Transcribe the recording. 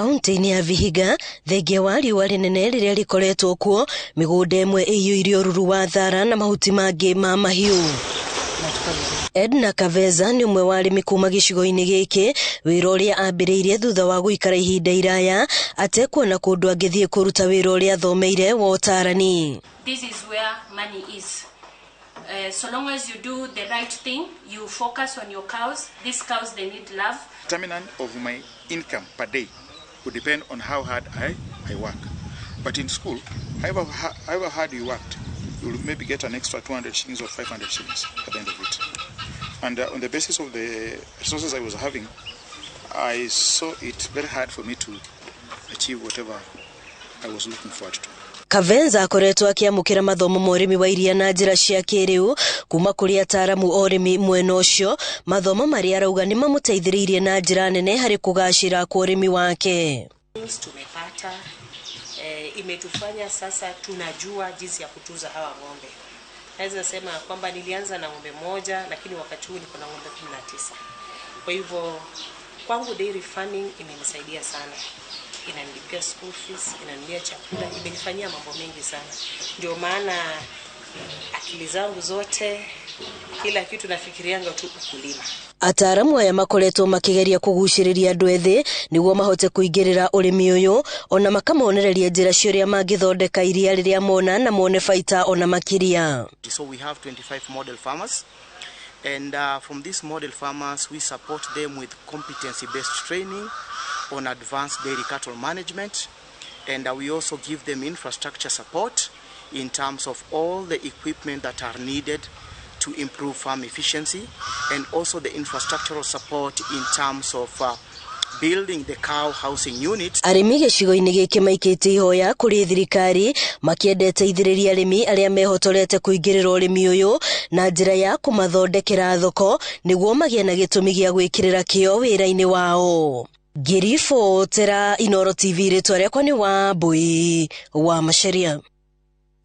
Kaunti-inĩ ya Vihiga, thengia wa riũa rĩnene rĩrĩa rĩkoretwo kuo, mĩgũnda ĩmwe ĩiyũire ũruru wa thara na mahuti mangĩ ma mahiũ. Edna Kaveza nĩ ũmwe wa arĩmi kuma gĩcigo-inĩ gĩkĩ, wĩra ũrĩa ambĩrĩirie thutha wa gũikara ihinda iraya atekuona kũndũ angĩthiĩ kũruta wĩra ũrĩa athomeire wa ũtaarani. This is where money is. So long as you do the right thing, you focus on your cows. These cows, they need love. Determinant of my income per day would depend on how hard I work. But in school, however hard you worked, you will maybe get an extra 200 shillings or 500 shillings at the end of it. And on the basis of the resources I was having, I saw it very hard for me to achieve whatever I was looking forward to. Kavenza akoretwo akĩamũkĩra mathomo ma ũrĩmi wa iria na njĩra cia kĩrĩu kuma kũrĩ ataaramu a ũrĩmi mwena ũcio, mathomo marĩa arauga nĩ mamũteithĩrĩirie na njĩra nene harĩ kũgacĩra kwa ũrĩmi wake. Tumepata imetufanya sasa tunajua jinsi ya kutunza hawa ng'ombe. Naweza sema kwamba nilianza na ng'ombe moja, lakini wakati huu niko na ng'ombe 19. Kwa hivyo kwangu dairy farming imenisaidia sana, inanilipia school fees, inanilia chakula, imenifanyia mambo mengi sana. Ndio maana akili zangu zote, kila kitu nafikirianga tu ukulima. Ataaramu aya makoretwo makigeria kugucĩrĩria andũ ethĩ nĩguo mahote kũingĩrĩra ũrĩmi ũyũ, ona makamonereria njĩra cia ũrĩa mangĩthondeka iria rĩrĩa mona na mone baita ona makĩria. So we have 25 model farmers, and from these model farmers we support them with competency-based training on advanced dairy cattle management, and we also give them infrastructure support in terms of all the equipment that are needed to improve farm efficiency, and also the infrastructural support in terms of building the cow housing unit. Arĩmi gĩcigo-inĩ gĩkĩ maikĩtie ihoya kũrĩ thirikari makĩendete ithĩrĩria arĩmi arĩa mehotorete kũingĩrĩra ũrĩmi ũyũ na njĩra ya kũmathondekera thoko nĩguo magĩe na gĩtũmi gĩa gwĩkĩrĩra kĩo wĩra-inĩ wao. Ngĩribotera Inooro TV, rĩtwa rĩakwa nĩ Wambui wa Macharia.